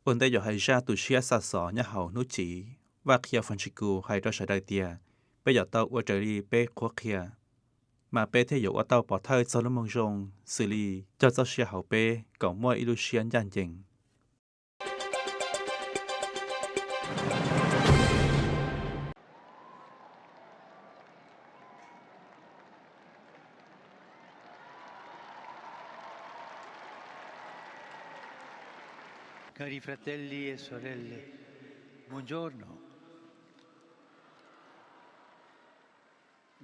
Ua ntej yuav hais zaj tus tshiab xa xov nyob hauv Hnub Chiv, Vaj Qhia Fas Ntshis Kus hais rau sawv daws tias peb yuav tau ua raws li peb qhuab qhia, mas peb thiaj yuav ua tau pov thawj txog lub Moo Zoo, xws li cog txoj sia hauv peb kom muaj ib lub siab ncaj ncees. Cari fratelli e sorelle, buongiorno.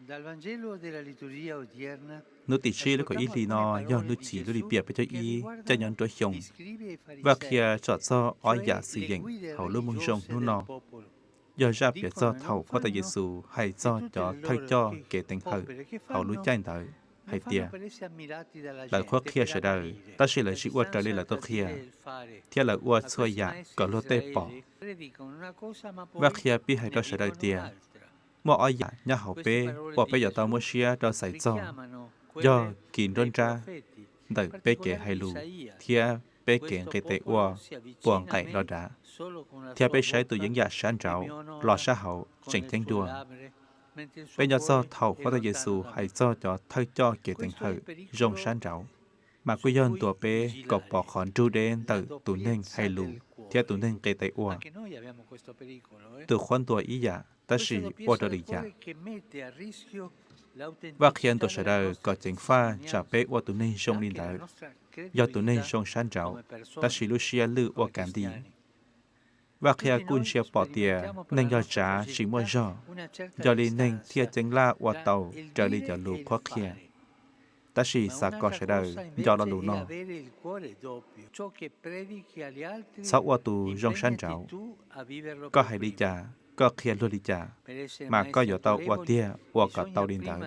Dal Vangelo della liturgia odierna. Hnub tim tsib lub kaum ib hli no yog Hnub Chiv lub lim piam peb caug ib caij nyob nruab xyoo. Vaj Qhia tsom txog ob yam xwm yeem hauv lub Moo Zoo hnub no, yog zaj piav txog thaum Huab Tais Yes Xus hais txog cov thawj coj kev teev hawm hauv lub caij ntawd hais tias lawv qhuab qhia sawv daws, tab sis lawv tsis ua raws li lawv tau qhia, thiab lawv ua txhua yam kom luag tej pom. Vaj Qhia pib hais rau sawv daws tias muaj ob yam nyob hauv peb uas peb yuav tau muab siab rau xaiv txog, yog kis nruab nrab ntawm peb kev hais lus thiab peb kev nqis tes ua puas nqaim los dav, thiab peb saib tus yeeb yam sab nraud los sab hauv tseem ceeb dua. Peb nyob txog thaum Huab Tais Yes Xus hais txog cov thawj coj kev teev hawm zoo sab nraud, mas kuj yog ntuas peb kom pom qhov nrug deb ntawm tus neeg hais lus thiab tus neeg nqis tes ua. Tus qhuab ntuas ib yam tab sis ua raws li yam. Vaj Qhia ntuas sawv daws kom ceev faj tsam peb ua tus neeg zoo li ntawd, yog tus neeg zoo sab nraud, tab sis lub siab lwj ua kav nti. Vaj Qhia kuj ntsia pom tias neeg yog tsav tsis muaj zog, yog li neeg thiaj ceeb laj ua tau raws li cov lus qhuab qhia. Tab sis xav kom sawv daws nco lo lus no: txhob ua tus zoo sab nraud. Koj hais li cas, koj qhia luag li cas, mas koj yuav tau ua tiag ua kom tau li ntawd.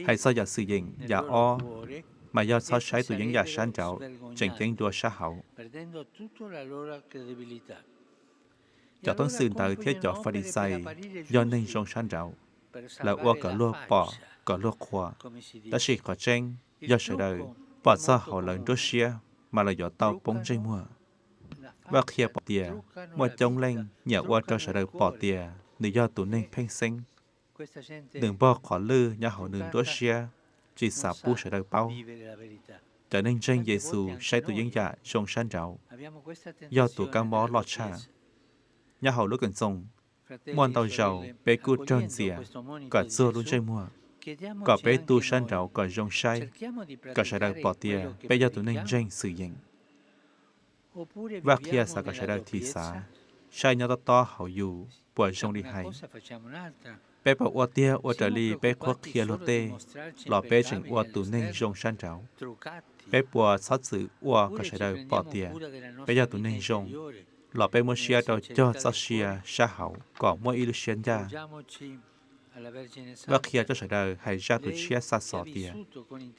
Hais txog yam xwm yeem yam ob, mas yog txhob saib tus yeeb yam sab nraud tseem ceeb dua sab hauv. Cov Thoob Xwm ntawd thiab cov Fas Lis Xais yog neeg zoo sab nraud, lawv ua kom luag pom kom luag qhuas, tab sis qhov tseeb yog sawv daws pom txog hauv lawv nruab siab mas lawv yuav tau poob ntsej muag. Vaj Qhia pom tias muaj coob leej nyiam ua rau sawv daws pom tias nws yog tus neeg pheej xeeb. Nws npog qhov lwj nyob hauv nws nruab siab, tsis xav pub sawv daws paub. Cov neeg ntseeg Yes Xus saib tus yeeb yam zoo sab nraud, yog tus kab mob loj tshaj. Nyob hauv lub Koom Txoos, muaj ntau zaus peb kuj raug ntxias kom txuag lub ntsej muag, kom peb tu sab nraud kom zoo saib, kom sawv daws pom tias peb yog tus neeg ntseeg xwm yeem. Vaj Qhia xav kom sawv daws thim xav, saib nyob tob tob hauv yus puas zoo li hais. Peb puas ua tiag ua raws li peb qhuab qhia luag tej los peb tseem ua tus neeg zoo sab nraud? Peb puas txhob txwm ua kom sawv daws pom tias peb yog tus neeg zoo los peb muab siab rau cog txoj sia sab hauv kom muaj ib lub siab ncaj? Vaj Qhia coj sawv daws hais zaj tus tshiab xa xov tias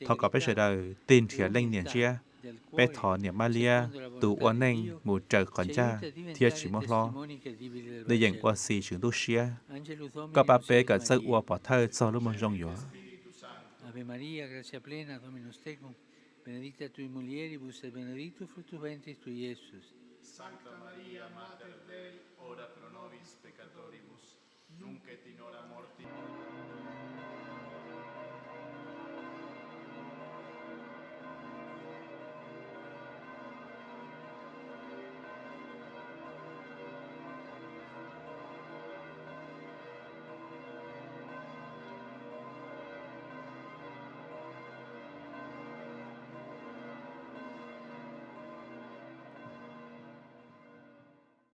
thov kom peb sawv daws tig nrhiav leej niam ntshiab. Peb thov niam Mab Liab tus ua neej mus raws qhov ncaj thiab tsis muab hlob, nws yeem ua xis Tswv Ntuj siab. Koj pab peb kom txawj ua pov thawj txog lub Moo Zoo yuav. Ave Maria, gratia plena, Dominus tecum, benedicta tui mulieribus et benedictus fructus ventris tui, Iesus. Sancta Maria, Mater Dei, ora pro nobis peccatoribus, nunc et in hora mortis.